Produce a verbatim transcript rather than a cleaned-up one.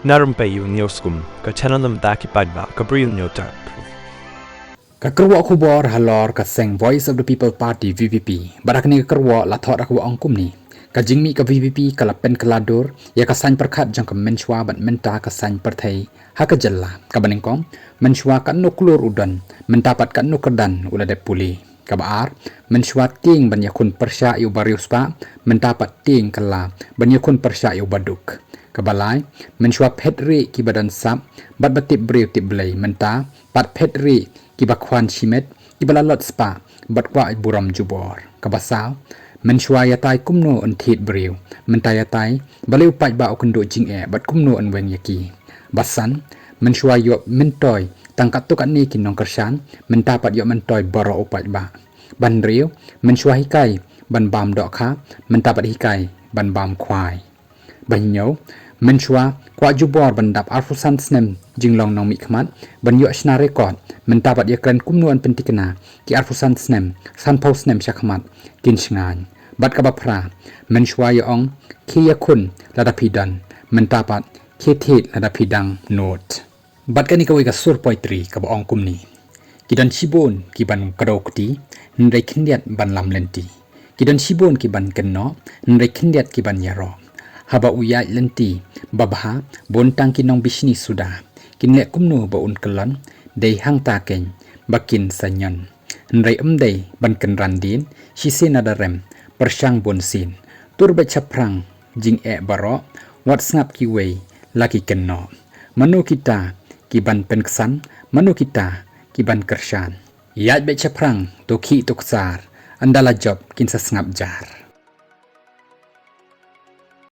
Na rympei ïa u News Kum, ka channel na bynta ki paidbah, ka Bri u News Tap. Ka kyrwoh khubor halor ka seng Voice of the People Party, V P P. Bad ha kane ka kyrwoh la thoh da kaba ong kumne. Ka jingmih ka V P P ka la pynkylla dur ïa ka saiñ pyrkhat jong ka mynshuwa bad mynta ka saiñ pyrthei ha ka jylla. Kaba nyngkong, mynshuwa katno klur u don, mynta pat katno kyrdan u la dep pule. Kaba ar, mynshuwa tieng ban ïakhun pyrshah ïa u bariewspah, mynta pat tieng kylla ban ïakhun pyrshah ïa u baduk. Kaba lai, mynshuwa phet rieh kiba don sap bad ba tip briew tip Blei, mynta pat phet rieh kiba khwan shimet, kiba la lot spah bad kwah burom jubor. Kaba saw, mynshuwa ïatai kumno yn thied briew, mynta ïatai balei u paidbah u kynduh jingeh bad kumno yn weng ïa ki. Ba san, mynshuwa ïoh myntoi tang katto katne ki nongkyrshan, mynta pat ïoh myntoi baroh u paidbah. Ba hynriew, mynshuwa hikai ban bam dohkha, mynta pat hikai ban bam khwai. Ba hynñiew, mynshuwa kwah jubor ban dap arphew san snem jinglong nongmihkhmat ban ïoh shna record, mynta pat ïakren kumno yn pynthikna ki arphew san snem, sanphew snem shakhmat kin shngaiñ. Bad kaba phra, mynshuwa ïa ong khie ïakhun lada phi don, mynta pat khie thied lada phi dang nud. Bad kane kawei ka sur poetry kaba ong kumne. Ki don shibun kiban kdew kti, hynrei khyndiat ban lam lynti. Ki don shibun kiban kynnoh, hynrei khyndiat kiban ïaroh. Haba u ïaid lynti babha, bun tang ki nongbishni suda kin leh kumno ba un kyllon, dei hangta keiñ ba kin sa ñion. Hynrei ym dei ban kynran dien, shisien lada rem pyrshang bun sien. Tur beit shaphrang jingeh baroh, wat sngap kiwei la ki kynnoh. Mano kita kiban pynksan, mano kita kiban kyrshan. Ïaid beit shaphrang, to khih to ksar, ynda la jop kin sa sngap jar.